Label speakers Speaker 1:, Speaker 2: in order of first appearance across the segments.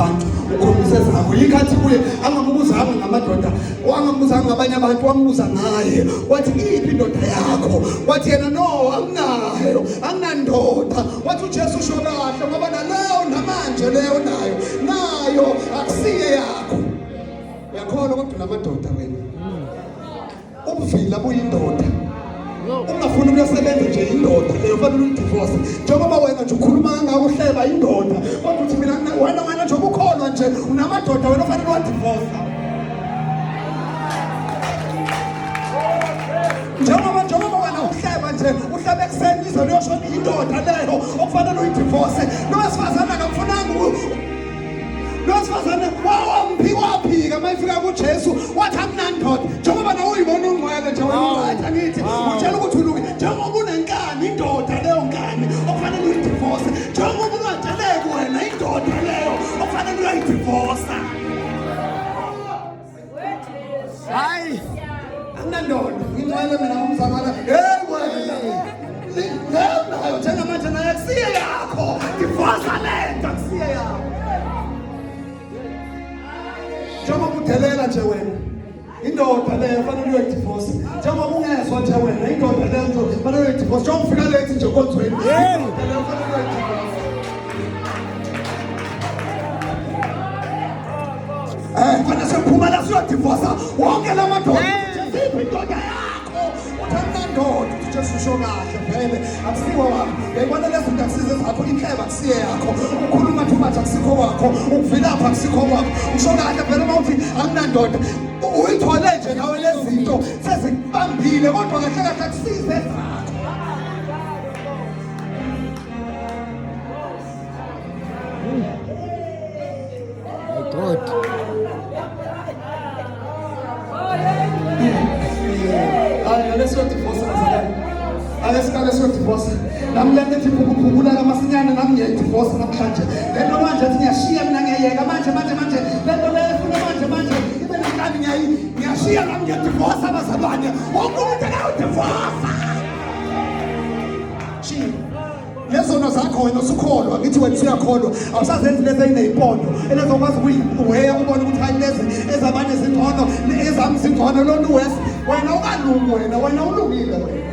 Speaker 1: abantu, ukhombise zakho. Yikhathi kuye angamubuzanga ngamadoda, wangambuzanga ngabanye abantu, wambuza ngaye. Wathi iphi indoda yakho? Wathi yena no, anginayo, anginandoda. Wathi uJesu usho kahle ngoba naleyo namanje leyo nayo nayo akusiye yakho. Uyakholwa kodwa unamadoda wena. Ubuvila buyindoda. Ungafuni ukuyosebenza nje indoda leyo fanele uyidivorce. Njengoba wena nje ukhuluma kangaka uhleba indoda. Kodwa uthi mina wena wena nje ubukholwa nje unamadoda wena ofanele wadivorce. Njengoba njengoba wena uhleba nje uhleba ekuseni lize liyoshona indoda leyo okufanele uyidivorce. Lo wesifazane akamfunanga Lo wesifazane wawamphika waphika uma efika kuJesu wathi akunandoda njengoba nawe uyibona ungcwele nje wena uright angithi utshela ukuthi ulunge njengoba unenkani indoda leyo nkani okufanele uyidivorce njengoba ungatsheleki wena indoda leyo okufanele uyayidivorsa.
Speaker 2: Hayi.
Speaker 1: Anginandoda ngingcwele mina umzalwane. Hey wena. Leyo nayo njengamanje naye akusiye yakho. Divorce lento akusiye yakho. Njengoba udelela nje wena. Indoda leyo fanele uyoyidivorce. Njengoba ungezwa nje wena indoda leyo nje fanele uyoyidivorce. Njengoba ufika late nje enkonzweni. Indoda leyo fanele uyoyidivorce. Eh, fanele siphuma la siyodivorsa wonke la madoda. Siphi indoda yakho? Uthi anginandoda. Uthi Jesu usho kahle vele. Akusiwo wami. Uyayibona lezi zinto akusizo ezakho, inhleba akusiye yakho. Ukukhuluma too much akusikho kwakho. Ukuvilapha akusikho kwakho. Usho kahle vele uma uthi anginandoda. Uyithole nje nawe lezi zinto sezikubambile kodwa kahle kahle akusize ezakho.
Speaker 2: My God.
Speaker 1: Hayi ake siyodivosa bazalwane. Ake siqale siyodivosa. Nami le nto ethi phukuphukulala masinyane nami ngiyaydivosa namhlanje. Le nto manje ethi ngiyashiya mina ngiyayeka manje manje manje. Le nto le efuna manje manje ibe nenkani ngiyayi ngiyashiya nami ngiyadivosa bazalwane. Wonke umuntu akayodivosa. Shiya. Lezono zakho wena usukholwa ngithi wena usuyakholwa awusazenzi lezi ezineyimpondo elezokwazi ukuyiweya ubone ukuthi hayi lezi ezabanye zingcono ezami zingcono lona uwes wena ukalungi wena wena ulungile wena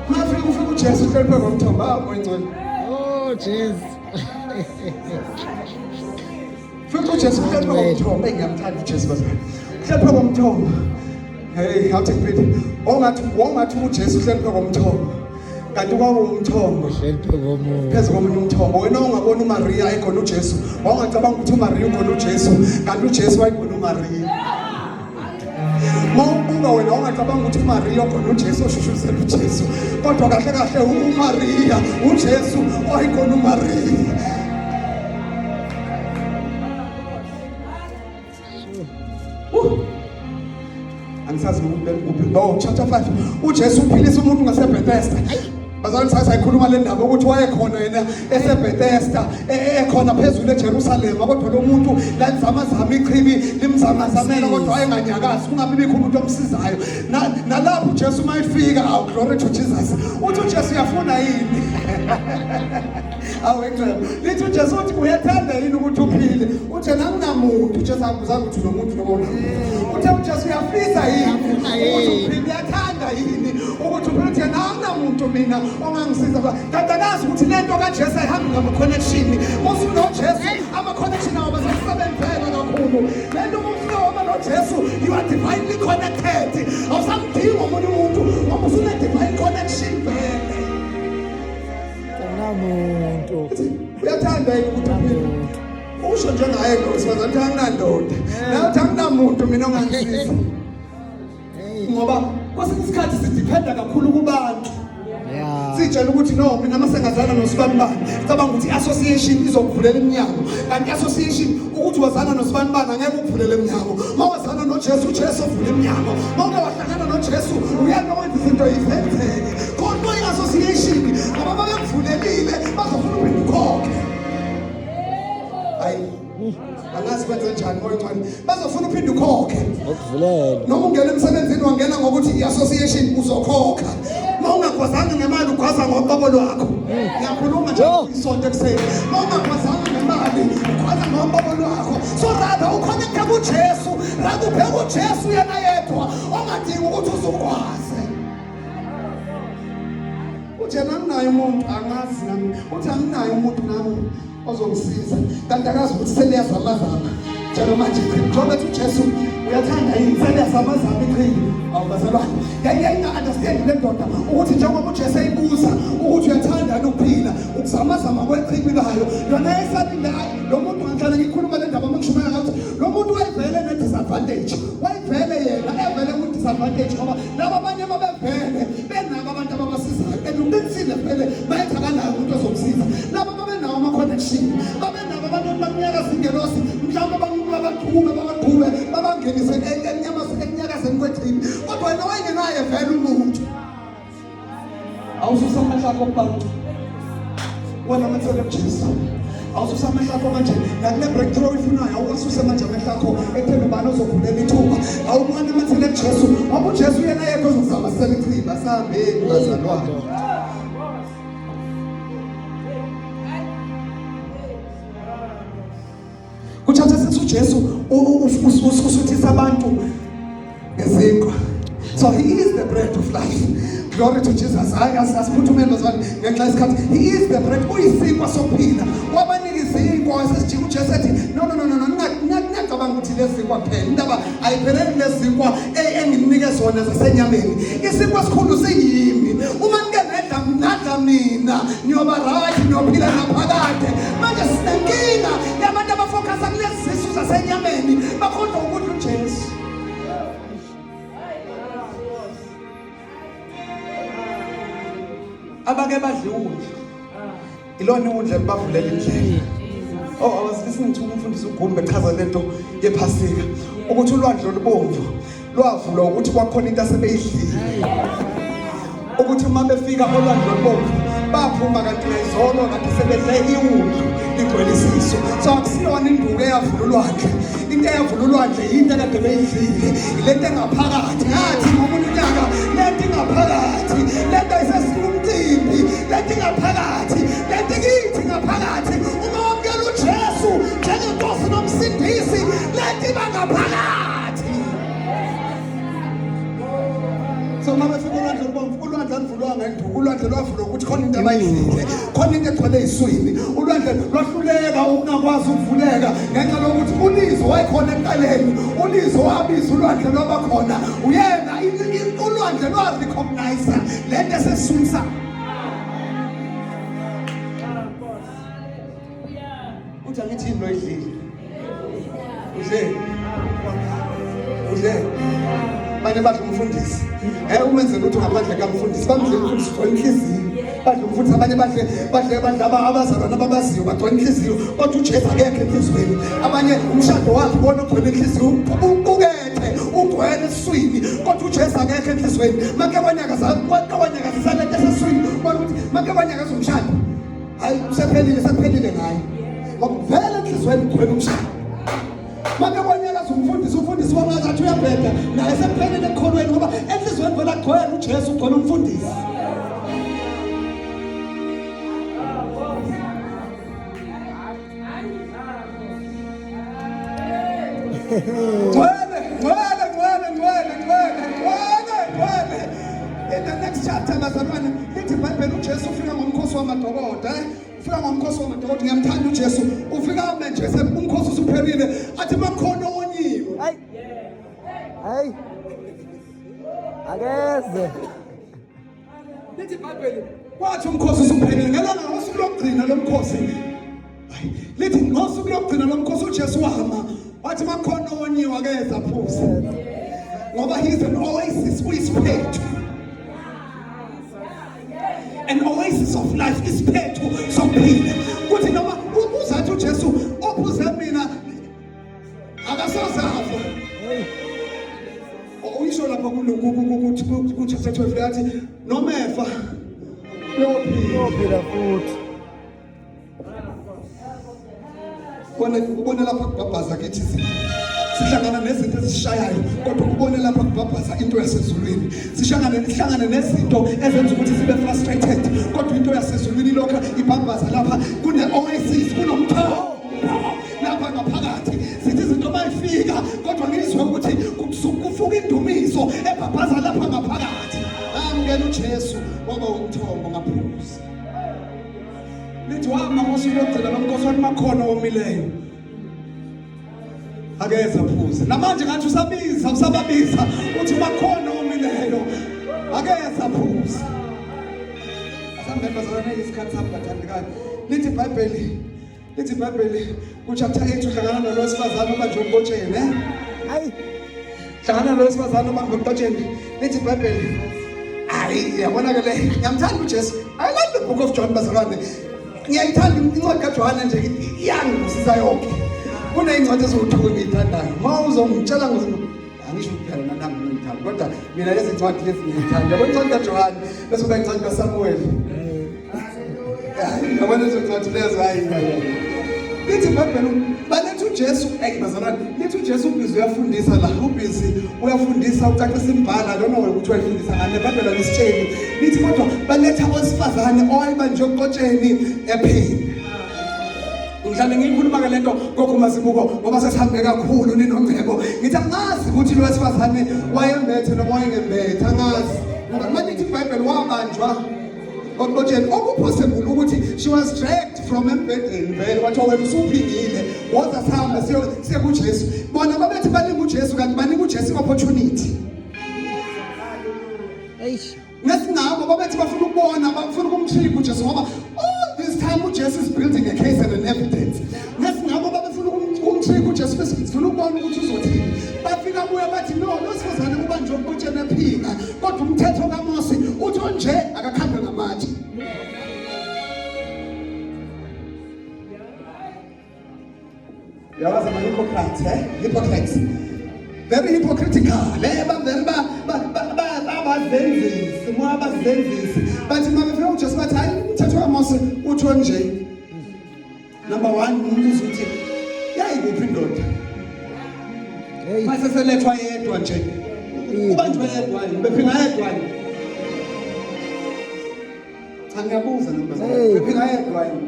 Speaker 1: Mafika ufika uJesu uhleli phezu komthombo ah moyingcwele.
Speaker 2: Oh Jesus.
Speaker 1: Futhi uJesu uhleli phezu komthombo engiyamthanda uJesu bazalwane. Uhleli phezu komthombo. Hey, awuthi ngiphethe. Ongathi wongathi uJesu uhleli phezu komthombo. Kanti kwakuwumthombo.
Speaker 2: Uhleli phezu komunye.
Speaker 1: Phezu komunye umthombo. Wena ungabona uMaria egona uJesu. Wawungacabanga ukuthi uMaria ugona uJesu, kanti uJesu wayegona uMaria. Mawubuka wena ungacabanga ukuthi uMaria ogona uJesu oshushuzela uJesu. Kodwa kahle kahle uMaria uJesu wayegona uMaria. Angisazi ukuthi bekuphi. Oh, chapter 5. uJesu uphilisa umuntu ngaseBethesda. Bazalwane saye sayikhuluma le ndaba ukuthi wayekhona yena eseBethesda e, e, ekhona phezulu eJerusalema kodwa lo muntu lalizamazama ichibi limzamazamela kodwa wayenganyakazi kungabi bikho umuntu omsizayo. Nalapho uJesu uma efika, awu glory to Jesus. Uthi uJesu uyafuna yini? Awu engcebo. Lithi uJesu uthi uyathanda yini ukuthi uphile? Uthe nanginamuntu uJesu akuzange ukuthi unomuntu noma unamuntu. Uthe uJesu uyafisa yini ukuthi uphile? Uyathanda yini ukuthi uphile? Uthe nanginamuntu mina ongangisiza. Kanti akazi ukuthi lento kaJesu ayihambi ngama-connection. Usunojesu ama-connection awo basakusebenzela kakhulu. Lento uma ufike waba noJesu you are divinely connected. Awusamdingi omunye umuntu ngoba usune-divine connection vele.
Speaker 2: Akunamuntu.
Speaker 1: Uyathanda yini ukuthi uphile? Usho njengaye lo wesifazane uthi anginandoda. Nawe uthi anginamuntu mina ongangisiza. Ngoba kwesinye isikhathi sidependa kakhulu kubantu.
Speaker 2: Yeah.
Speaker 1: Sitshela ukuthi no mina masengazana nosibanibani. Cabanga ukuthi i-association izokuvulela iminyango. Kanti i-association ukuthi wazana nosibanibani angeke ukuvulele iminyango. Uma wazana noJesu, uJesu ovula iminyango. Uma uke wahlangana noJesu, uyena owenza izinto izenzeke. Kodwa i-association ngoba babekuvulelile bazofuna uphinde ukhokhe. Hayi. Angazi kwenze njani moya ongcwele. Bazofuna uphinde ukhokhe.
Speaker 2: Ngokuvulela.
Speaker 1: Noma ungena emsebenzini wangena ngokuthi i-association uzokhokha. Uma ungagwazanga ngemali ugwaza ngoqobo lwakho. Ngiyakhuluma nje. Isonto ekuseni. Uma ungakhwazanga ngemali, ukhwaza ngombabolo wakho. So rather uconnecte kuJesu, rather ubheke uJesu yena yedwa ongadingi ukuthi uzukwazi. Uthi yena anginaye umuntu, angazi nami. Uthi anginaye umuntu nami ozongisiza. Kanti akazi ukuthi seliyazamazama. Njalo manje ichibi. Njengoba ethi uJesu uyathanda yini seliyazamazama ichibi. Awu bazalwane. Yayinga-understand le ndoda ukuthi njengoba uJesu eyibuza ukuthi uyathanda yini ukuphila, ukuzamazama kwechibi layo. Yona yayisalinde lo muntu ngihlala ngikhuluma le ndaba uma ngishumayela ngathi lo muntu wayevele ne-disadvantage. Wayevele yena evele kwi-disadvantage ngoba laba abanye babevele benabo abantu ababasizayo and uqinisile vele bayethi akanayo umuntu ozomsiza laba babenawo ama-connection babenabo abantu bamnyakaza ingelosi mhlawumbe babaqhube babaqhube babangenise ekunyakazeni kwechibi kodwa wena wayengenaye vele umuntu awususa amehlo akho kubantu wena mathele kuJesu awususa amehlo akho manje nakule breakthrough oyifunayo awuwasuse manje amehlo akho ekutheni ubani ozovulela ithuba awubona amathele kuJesu ngoba uJesu uyena yedwa ozokuzama ichiba sihambeni bazalwane Kuthatha sithi uJesu usuthisa abantu ngezinkwa. So he is the bread of life. Glory to Jesus. Hayi asiphuthumeni bazalwane ngenxa yesikhathi. He is the bread. Uyisinkwa sokuphila. Wabanika izinkwa wasesijika uJesu ethi no no no no ningacabanga ukuthi lezi zinkwa kuphela. Indaba ayipheleli lezi zinkwa enginike zona zasenyameni. Isinkwa esikhulu siyimi. Uma nike nedla nadla mina niyoba right niyophila naphakade. Manje sinenkinga yabantu abafokhasa kulezi zisu zasenyameni bakhohlwa ukudla uJesu. Abake badla iwundlu ilona iwundlu elibavulela indlela. Oh, I was listening to umfundisi uGumbe echaza lento yephasika ukuthi ulwandle olubomvu lwavulwa ukuthi kwakhona into asebeyidlile ukuthi uma befika olwandle olubomvu baphuma kanti ngezolo kade sebedle iwundlu ligcwele isisu so akusiyona induku eyavula ulwandle into eyavula ulwandle yinto ekade beyidlile lento engaphakathi ngathi ngomunye unyaka lento ingaphakathi lento ayisesile umcimbi lento ingaphakathi lento ikithi ngaphakathi uma wamukela uJesu njengenkosi nomsindisi lento iba ngaphakathi so uma befika ulwandle olubomvu ulwandle aluvulwanga induku ulwandle lwavulwa ukuthi khona into abayidlile khona into egcwele eyiswini ulwandle lwahluleka ukungakwazi ukuvuleka ngenxa yokuthi ulizo wayekhona ekuqaleni ulizo wabiza ulwandle lwaba khona uyena ulwandle lwarecognize le nto esesiswini sakhe uthi angithi yini loyidlile udle udle banye badla umfundisi eh umenze lutho ngaphandle kamfundisi bamdle umfundisi ugcwele inhliziyo badla umfundisi abanye badle badle badla abazalwane ababaziyo bagcwele inhliziyo kodwa uJesu akekho enhliziyweni abanye umshado wakhe ubona ugcwele inhliziyo uqukethe ugcwele esiswini kodwa uJesu akekho enhliziyweni make kwanyakaza kwanyakazisa lento eseswini ubona ukuthi make kwanyakaza umshado hayi usephelile sephelile ngaye ngoba vele enhliziyweni ugcwele umshado make kwanyakaza umfundisi umfundisi wangazi athi uyabheda naye sephelile ekukholweni ngoba enhliziyweni vele agcwele uJesu ugcwele umfundisi Ngcwele, ngcwele, ngcwele, ngcwele, ngcwele, ngcwele, ngcwele. In the next chapter bazalwane lithi iBhayibheli uJesu ufika ngomkhosi wamadokodo eh ufika ngomkhosi wamadokodo ngiyamthanda uJesu ufika ame nje umkhosi usuphelile athi makhona onyiwe
Speaker 2: Hayi. Hayi. Akeze.
Speaker 1: Lithi iBhayibheli kwathi umkhosi usuphelile ngelanga ngosuku lokugcina lomkhosi. Lithi ngosuku lokugcina lomkhosi uJesu wama wathi makhona onyiwa akeza phuze. Ngoba he is an oasis uyisiphethu. An oasis of life isiphethu sokuphila. Kuthi noma uzathi uJesu ophuze mina akasoze afa. Uyisho lapha ku-chapter 12 yathi noma efa uyophila.
Speaker 2: Uyophila futhi.
Speaker 1: Ubona ubona lapha kubhabhaza kithi izinto. Sihlangana nezinto ezishayayo, kodwa ubone lapha kubhabhaza into yasezulwini. Sihlangane nezinto ezenza ukuthi sibe frustrated, kodwa into yasezulwini lokho ibhabhaza lapha. Kune oasis, kunomthombo lapha ngaphakathi. Sithi izinto mayifika, kodwa ngizwe ukuthi kufuka indumiso ebhabhaza lapha ngaphakathi. Amukela uJesu waba umthombo, ngaphuza. Lithi wama ngosuku lokugcina lomkhosi, wathi makhona omileyo akeze aphuze. Namanje ngathi usabiza, usababiza, uthi makhona omileyo akeze aphuze. Asambeni bazalwane, isikhathi sami bathandekayo. Lithi iBhayibheli kuchapter 8, uhlangana nalo wesifazane obanjwe emqotsheni, eh?
Speaker 2: Hayi.
Speaker 1: Hlangana nalo wesifazane obanjwe emqotsheni. Lithi iBhayibheli, hayi, yabona ke le, ngiyamthanda uJesu. I love the book of John, bazalwane. Ngiyayithanda incwadi kaJohane nje, iyangibusisa yonke. Kuney'ncwadi eziwu-2 engiyithandayo. Ma uzongitshela, angisho ukuthi phela nami ngiyithanda, kodwa mina lezi ncwadi lezi ngiyithanda. Yabo, incwadi kaJohane, bese kuba incwadi kaSamuel. Hayi, yabona lezo ncwadi lezo, hayi hayi. Lithi iBhayibheli baletha uJesu, hey bazalwane, lithi uJesu ubhizi uyafundisa la, ubhizi uyafundisa, ucacisa imbhala, lona ukuthi wayifundisa ngani, iBhayibheli alisitsheli. Lithi kodwa baletha owesifazane owayebanjwe eqotsheni ephini. Ngihlale ngiyikhuluma ke lento gogo Mazibuko, ngoba sesihambe kakhulu ninongcebo. Ngithi angazi ukuthi lo wesifazane wayembethe noma wayengembethe, angazi. Ngoba manje iBhayibheli wabanjwa oqotsheni, okupossible ukuthi she was dragged from embhedeni vele, kwathiwa wena usuphingile, woza sihambe siye kuJesu. Bona babethi banika uJesu, kanti banika uJesu i-opportunity.
Speaker 2: Eish.
Speaker 1: Nesingabo babethi bafuna ukubona, bafuna ukumtrick uJesu, ngoba all this time uJesu is building a case and an evidence. Nesingabo babefuna ukumtrick uJesu, bese sifuna ukubona ukuthi uzothini. Bafika kuye bathi, no, lo sifazane ubanjwe emqotsheni ephinga, kodwa umthetho kaMose uthi onje akakhandwe ngamatshe. Yawazi ama-hypocrites, eh? Hypocrites. Very hypocritical, eh? Bavele abazenzisi, mo abazenzisi. Bathi uma befika uJesu bathi, hayi, umthetho kaMose uthi onje. Number 1, umbuzo uthi yayikuphi indoda?
Speaker 2: Hey.
Speaker 1: Mase selethwa yedwa nje. Ubanjwe yedwa yini? Bephinga yedwa yini? Cha, ngiyabuza nami bazalwane.
Speaker 2: Hey.
Speaker 1: Bephinga yedwa yini?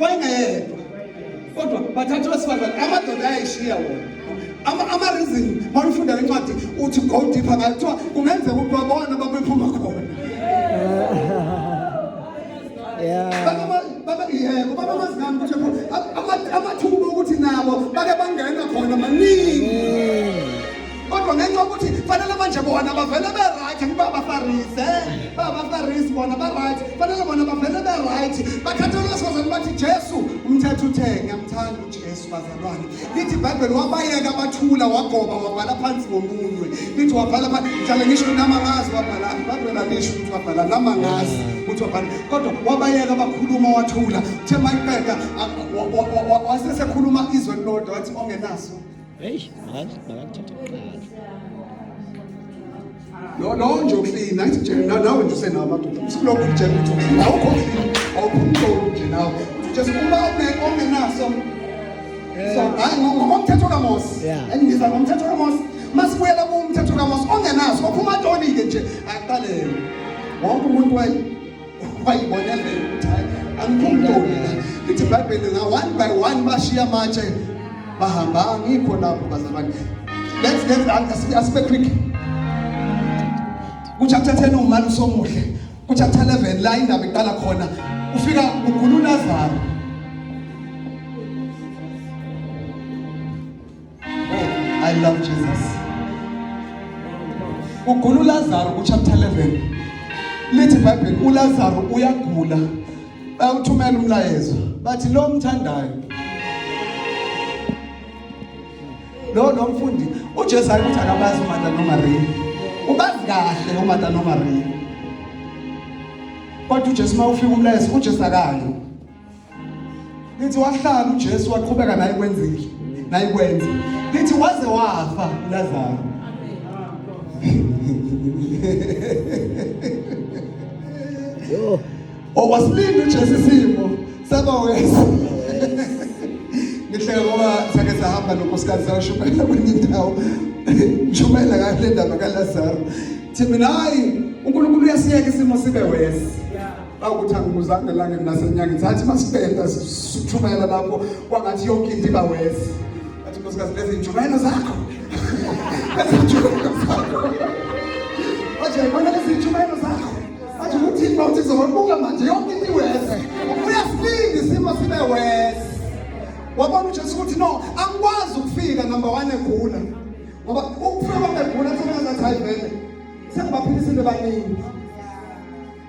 Speaker 1: Wayengayedwa. Kodwa bathatha wesifazane, amadoda ayayishiya wona. Ama reason mawufunda le ncwadi uthi go deeper ngayo, kuthiwa kungenzeka ukuthi babona babephuma khona. Yebo, baba mazingani ukuthi amathuba ukuthi nabo bake bangena khona maningi. Kodwa ngenxa yokuthi fanele manje bona bavele be-right, ngiba abafarisi, eh? Babafarisi bona ba-right, fanele bona bavele be-right. Bathathelwe wesifazane bathi, Jesu, umthetho uthe. Ngiyamthanda uJesu bazalwane. Lithi iBhayibheli wabayeka bathula, wagoba, wabhala phansi ngomunwe. Lithi wabhala phansi, ngihlale ngisho nami angazi wabhalani, iBhayibheli alisho ukuthi wabhala, nami angazi ukuthi wabhala, kodwa wabayeka bakhuluma, wathula. Uthe mayiqeda wasesekhuluma izwe lodwa, wathi ongenaso
Speaker 2: Hey, makakuthatha kuqala.
Speaker 1: Lo nje uclean, ayithi nje nawe nje usenawo amadoda, usulokhu utshela ukuthi uclean, awukho clean, awuphumtoli nje nawe. Uthi Jesu uma ongenaso, so hayi, ngokomthetho kaMose, engibiza ngomthetho kaMose, masibuyela kumthetho kaMose, ongenaso ophuma toli-ke nje aqalele. Wonke umuntu wayibonela ukuthi hayi, angiphumtoli la. Lithi iBhayibheli nga one by one bashiya amatshe bahamba. Angikho lapho bazalwane. Let's asibe quick. Kuchapter 10 umalusi omuhle. Kuchapter 11 la indaba iqala khona, ufika ugula uLazaro. Oh, I love Jesus. Ugula uLazaro kuchapter 11. Lithi iBhayibheli uLazaro uyagula, bayawuthumela umlayezo, bathi lo mthandayo lo mfundi uJesu, hayi ukuthi akabazi uMartha noMaria, ubazi kahle uMartha noMaria, kodwa uJesu uma ufika umlayezo, uJesu akayo. Lithi wahlala uJesu, waqhubeka naye kwenzile naye kwenza. Lithi waze wafa uLazaro.
Speaker 2: Yo.
Speaker 1: Owasilinda uJesu, isimo saba wesi. Ngihleka ngoba sake sahamba nonkosikazi sayoshumayela kwenye indawo. Ngishumayela ngayo le ndaba kaLazaro. Thi mina hayi uNkulunkulu uyasiyeka isimo sibe worse. Bawukuthi angibuzanga elangeni nasenyangeni. Sathi masibheda sishumayela lapho kwangathi yonke into iba worse. Athi nkosikazi lezi intshumayelo zakho. Lezi intshumayelo zakho. Manje yibona lezi intshumayelo zakho. Manje uthini uma uthi zobuka manje yonke into iwese. Uyasilinda isimo sibe wese. Wabona uJesu ukuthi no angikwazi ukufika number 1 egula. Ngoba ukufika kwami egula sengathi hayi vele. Sengibaphilisile baningi.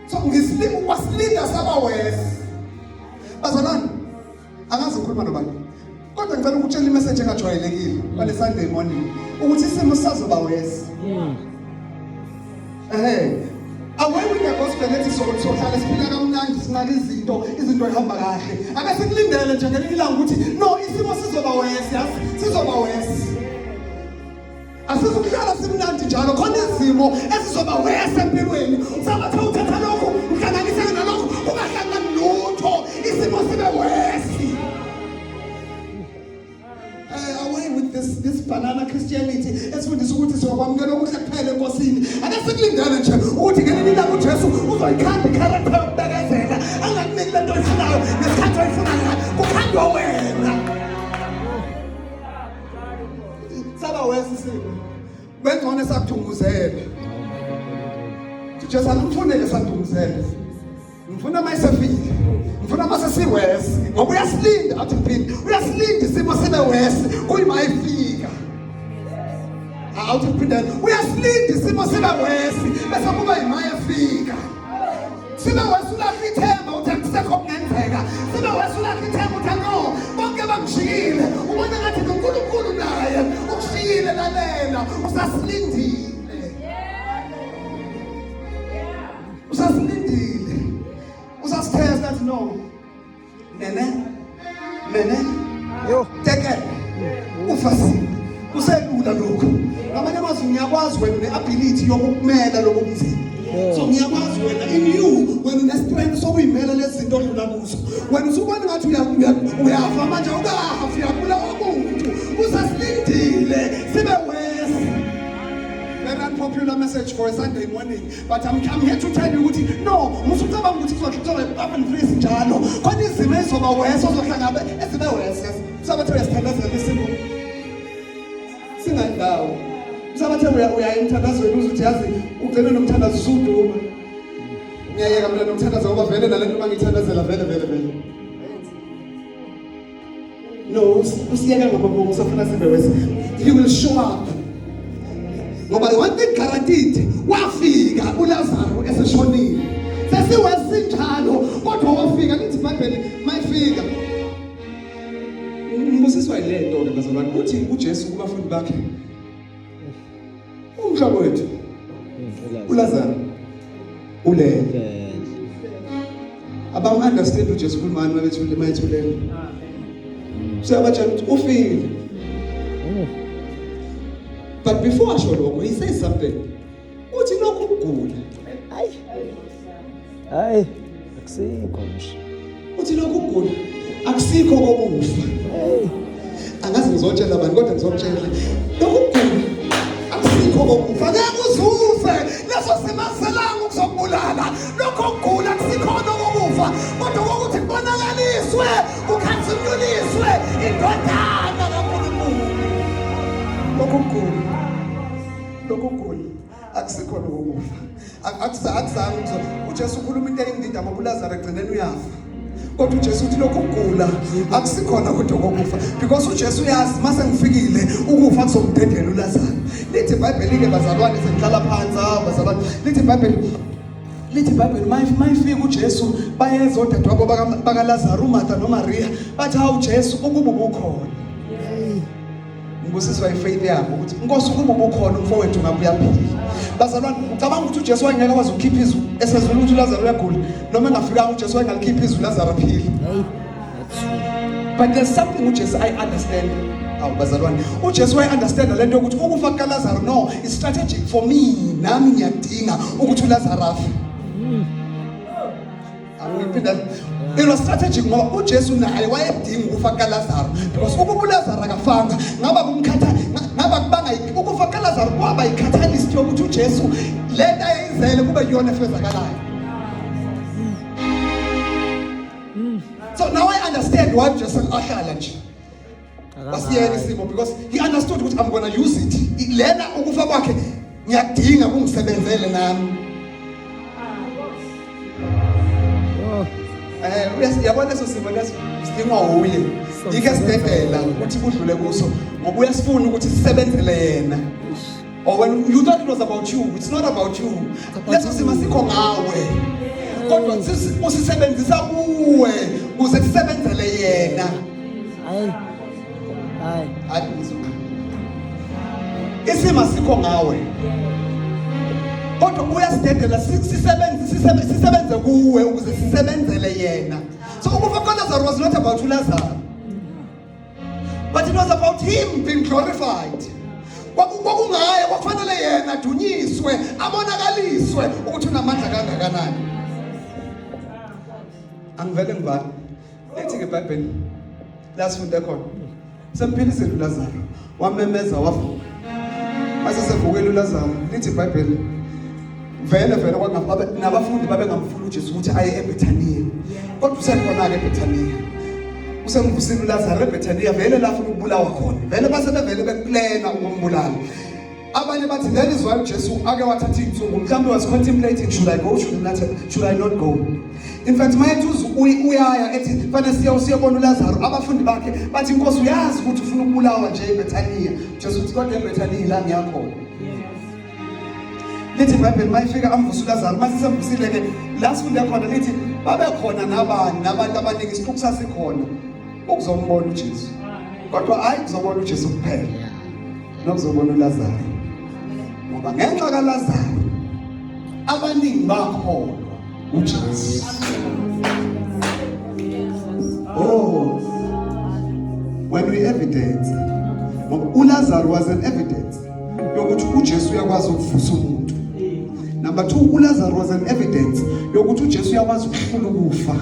Speaker 1: So ngisilinda wasilinda saba wese. Bazalwane angazi ngikhuluma nobani. Kodwa ngicela ukutshela imessage engajwayelekile ngale Sunday morning ukuthi isimo sisazoba worse. Ehhe. Away with the gospel ethi sohlala siphila kamnandi sinaka izinto izinto ihamba kahle. Ake sikulindele nje ngelinye ilanga ukuthi no isimo sizoba worse yazi sizoba worse. Asizukuhlala simnandi njalo khona izimo ezizoba worse empilweni. Usabathe uthatha lokhu uhlanganiseke nalokhu kungahlangani lutho isimo sibe worse. Away with this banana Christianity esifundisa ukuthi siyokwamukela okuhle kuphela enkosini. Ake sikulindele nje ukuthi ngelinye ilanga uJesu uzoyikhanda i-character yokubekezela angakuniki lento oyifunayo ngesikhathi oyifunayo kukhandwa wena. Saba wesi isimo. Bengcono esakudunguzela. Ujesu angimfunele sadunguzela. Ngifuna uma esefile. Ngifuna uma sesiwesi ngoba uyasilinda athi ngiphinde. Uyasilinda isimo sibe wesi kuyima efika. Awuthi ngiphinde. Uyasilinda isimo sibe wesi bese kuba yima efika. Sibe wesi ulahla ithemba uthi akusekho okungenzeka. Sibe wesi ulahla ithemba uthi no bonke bangishiyile. Ubona ngathi noNkulunkulu naye ukushiyile lalela usasilindile. Usasilindile. Usasithesta athi no. Nene. Nene.
Speaker 2: Yo.
Speaker 1: Teke. Ufasile. Kuselula lokhu. Ngamanye amazwi ngiyakwazi wena une-ability yokukumela lokhu kunzima. So ngiyakwazi wena in you wena une-strength sokuyimela lezi zinto odlula kuzo. Wena usubona ngathi uyafa manje awukafi uyabulawa umuntu. Usasilindile sibe worse. Very unpopular message for a Sunday morning. But I'm here to tell you ukuthi no, musucabanga ukuthi kuzoba up and freeze njalo. Khona izimo ezizoba worse ozohlangaba ezibe worse. Yes. Usabathe uyasithandazela isimo. Singandawo. Usabathe uya emthandazweni uzuthi yazi ugcine nomthandazo usuduma. Ngiyayeka mina nomthandazo ngoba vele nalento mangithandazela vele vele vele. No, usiyeka ngamabomu usafuna sibe worse. He will show up. Ngoba one thing guaranteed, wafika uLazaro eseshonile. Sesiwesinjalo kodwa wafika lithi iBhayibheli mayifika. Ngibusiswa yilento ke bazalwane uthi uJesu kubafundi bakhe umhlobo wethu uLazaro ulele. Abam-understand uJesu khulumani mabethule mayethulele. Useyabatshela ukuthi ufile. But before asho lokho he says something. Uthi lokhu ukugula.
Speaker 2: Hayi. Hayi, akusikho nje.
Speaker 1: Uthi lokhu ukugula akusikho kokufa. Angazi ngizotshela abantu kodwa ngizokutshela. Lokhu ukugula akusikho kokufa. Ngeke uzufe. Leso simaselanga ukuzokubulala. Lokho ukugula akusikhona kokufa. Kodwa kokuthi kubonakaliswe, kukhazimuliswe indodana kaNkulunkulu. Lokhu ukugula. Lokhu ukugula akusikhona kokufa. Akuzange kuzo. uJesu ukhuluma into eyindida ngoba uLazaro egcineni uyafa. Kodwa uJesu uthi lokhu kugula akusikhona kodwa kokufa because uJesu uyazi mase ngifikile ukufa kuzomdedela uLazaro. Lithi iBhayibheli ke bazalwane sengihlala phansi ah bazalwane lithi iBhayibheli lithi iBhayibheli mayifika uJesu bayeza odadewabo bakaLazaro uMartha noMaria bathi hawu Jesu ukuba ubukhona. Ngibusiswa ifaith yabo ukuthi inkosi ukuba ubukhona umfowethu ngabe uyaphila. Bazalwane ucabanga ukuthi uJesu wayengeke akwazi ukukhipha izwi esezulu ukuthi uLazaro uyagula noma engafikanga uJesu wayengalikhipha izwi uLazaro aphile.
Speaker 2: Hey, that's true.
Speaker 1: But there's something uJesu I understand. Awu bazalwane, uJesu waye understand lento yokuthi ukufa kukaLazaro no is strategic for me. Nami ngiyadinga ukuthi uLazaro afe. Angiphinda It was strategic ngoba uJesu naye wayedinga ukufa kukaLazaro because ukuba uLazaro akafanga ngaba kumkhatha ngaba kubanga ukufa kukaLazaro kwaba yikhathalist yokuthi uJesu lento ayeyizele kube yiyona efezakalayo. So now I understand why uJesu ahlala nje. Wasiyeka isimo because he understood ukuthi I'm gonna use it. Lena ukufa kwakhe ngiyakudinga kungisebenzele nami.
Speaker 2: Oh.
Speaker 1: Eh uyabona leso simo leso sidingwa uye. Yike sidedela ukuthi kudlule kuso ngoba uyasifuna ukuthi sisebenzele yena. Or when you thought it was about you, it's not about you. Leso simo sikho ngawe. Kodwa usisebenzisa kuwe ukuze kusebenzele yena.
Speaker 2: Hayi. Hayi.
Speaker 1: Hayi ngizwa. Isimo sikho ngawe. Kodwa uyasidedela sisebenze sisebenze kuwe ukuze sisebenzele yena. So ukufa kukaLazarus was not about uLazarus. But it was about him being glorified. Kwakungaye kwakufanele yena adunyiswe, abonakaliswe ukuthi unamandla kangakanani. Angivele ngibale. Lithi ke iBhayibheli la sifunde khona. Semphilisile uLazaro, wamemeza wavuka. Mase sevukile uLazaro, lithi iBhayibheli vele vele kwakungababe nabafundi babengamfuni uJesu ukuthi aye eBethaniya. Kodwa usekhona-ke eBethaniya. Usemvusile uLazaro eBethaniya vele lafuna ukubulawa khona. Vele base bevele bekuplana ukumbulala. Abanye bathi that is why uJesu ake wathatha iy'nsuku mhlawumbe was contemplating should I go should, not, should I not go in fact mayethi uyaya ethi fanele siye usiyobona uLazaro abafundi bakhe bathi inkosi uyazi ukuthi ufuna ukubulawa nje eBethaniya Jesu uthi kodwa eBethaniya la ngiyakhona lithi iBhayibheli mayifika amvusa uLazaro masisemvusile ke la sifunde khona lithi babe khona nabani nabantu abaningi isixuku sasikhona ukuzombona uJesu kodwa hayi kuzobona uJesu kuphela nokuzobona uLazaro ngoba ngenxa kaLazaro abaningi bakholwa uJesu oh when we evidence ngoba uLazaro was an evidence yokuthi uJesu uyakwazi ukuvusa umuntu number 2 uLazaro was an evidence yokuthi uJesu uyakwazi ukuhlula ukufa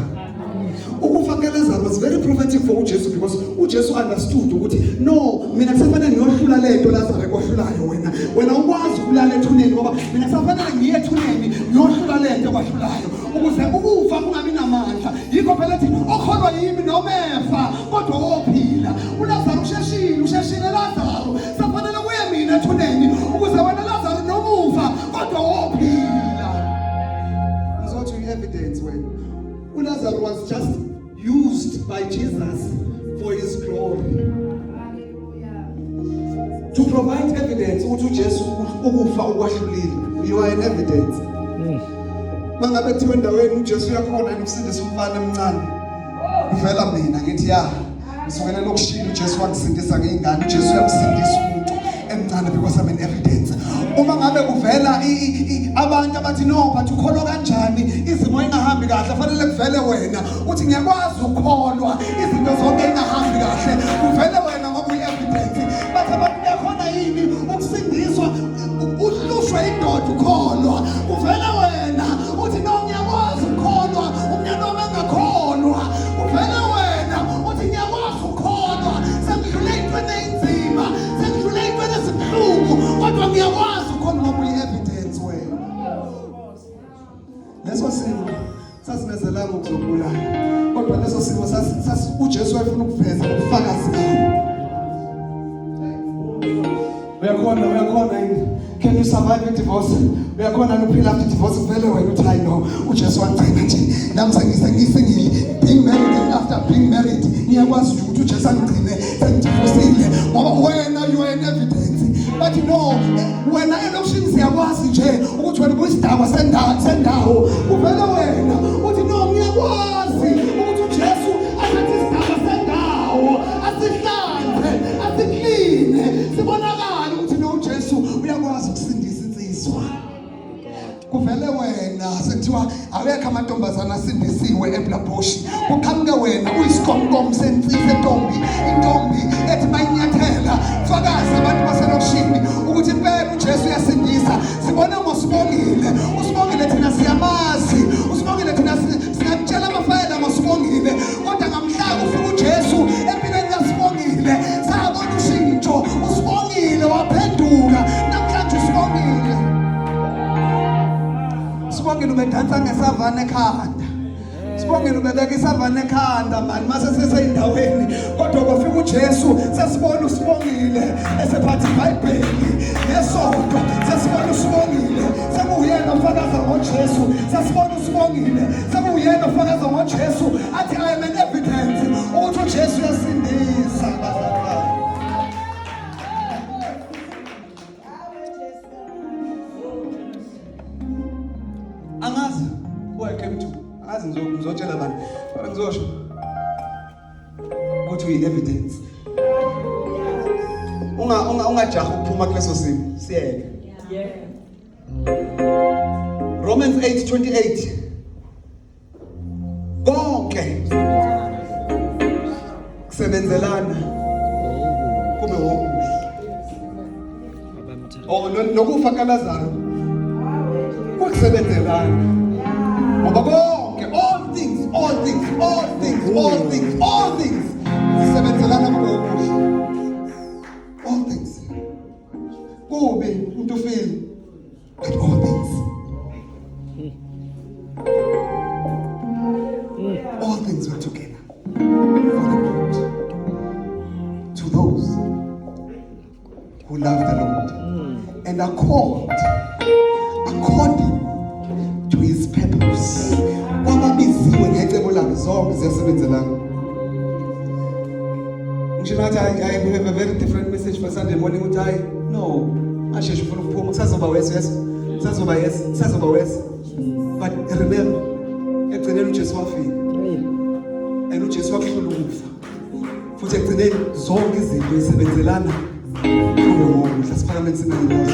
Speaker 1: Ukufa kukaLazaro was very prophetic for uJesu because uJesu understood ukuthi no mina kusafanele ngiyohlula lento Lazaro ekohlulayo wena wena ukwazi ukulala ethuneni ngoba mina kusafanele ngiye ethuneni ngiyohlula lento ekwahlulayo ukuze ukufa kungabi namandla yikho phela ethi okholwa yimi noma efa kodwa wophila uLazaro usheshile usheshile Lazaro safanele kuye mina ethuneni ukuze wena Lazaro noma ufa kodwa wophila ngizothi uyi-evidence wena uLazarus was just used by Jesus for his glory. To provide evidence ukuthi uJesu ukufa ukwahlulile. You are an evidence. Mangabe kuthiwa endaweni uJesu uyakhona yini ukusindisa umfana emncane. Kuvela mina ngithi ya ngisukele lokushilo uJesu wangisindisa ngeyingane uJesu uyamsindisa umuntu emncane because I'm an evidence uma ngabe kuvela abantu abathi no but ukholwa kanjani izimo ingahambi kahle fanele kuvele wena uthi ngiyakwazi ukukholwa izinto zonke ingahambi kahle kuvele wena ngoba uyi-evidence bathi abantu kuyakhona yini ukusindiswa uhlushwe indoda ukholwa kuvele wena uthi no ngiyakwazi ukukholwa umnyana wami engakholwa kuvele wena uthi ngiyakwazi ukukholwa sengidlule intweni eyinzima sengidlule intweni ezibuhlungu kodwa ngiyakwazi ukukholwa ngoba uyi-evidence wena leso simo sasingezelanga ukuzobulala kodwa leso simo uJesu wayefuna ukuveza ubufakazi ngawo uyakhona uyakhona yini can you survive a divorce uyakhona ukuphila after divorce vele wena uthi hayi no uJesu wangigcina nje nami sengisengile being married and after being married ngiyakwazi nje ukuthi uJesu angigcine sengidivorcile ngoba wena you are an evidence bathi no wena elokishini siyakwazi nje ukuthi wena ubuyisidakwa sendawo sendawo uvele wena uthi no ngiyakwazi ukuthi uJesu athathe isidakwa sendawo asihlanze asikline sibonakale ukuthi no uJesu uyakwazi ukusindisa insizwa kuvele wena sekuthiwa awekho amantombazana asindisiwe eBlaboshi kuqhamuke wena uyisikomkom sentombi intombi ethi bayinyathela fakazi abantu baselokishini ukuthi impela uJesu uyasindisa sibone ngosibongile usibongile thina siyamazi usibongile thina singakutshela amafayela ngosibongile isavane ekhanda. Sibongile ubebeka isavane ekhanda mani mase seseyindaweni kodwa kwafika uJesu sesibona usibongile esephatha iBhayibheli nesonto sesibona usibongile sekuyena ofakaza ngoJesu sesibona usibongile sekuyena ofakaza ngoJesu athi I am an evidence ukuthi uJesu uyasindisa bazalwane. Angazi who I came to. Angazi ngizotshela bani. Kodwa ngizosho ukuthi uyi evidence. Unga unga ungajahi ukuphuma kuleso simo. Siyeke.
Speaker 2: Yeah.
Speaker 1: Romans 8:28. Konke kusebenzelana kube wokuhle. Oh nokufa kaLazaro kukusebenzelana. Ngoba konke all things all things all things all things all things zisebenzelana kube wokuhle. All things. Kubi umuntu ufile but all things. All things work together for the good to those who love the Lord and are called according to his purpose. Kwababiziwe ngecebo lakhe zonke ziyasebenzelana. Ngisho nathi I have a very different message for Sunday morning uthi hayi no asheshe ufuna ukuphuma kusazoba wes yes kusazoba yes kusazoba wes but remember ekugcineni uJesu wafika and uJesu wakuhlula ukufa futhi ekugcineni zonke izinto zisebenzelana kube ngokuhle. Siphakamise izinyawo.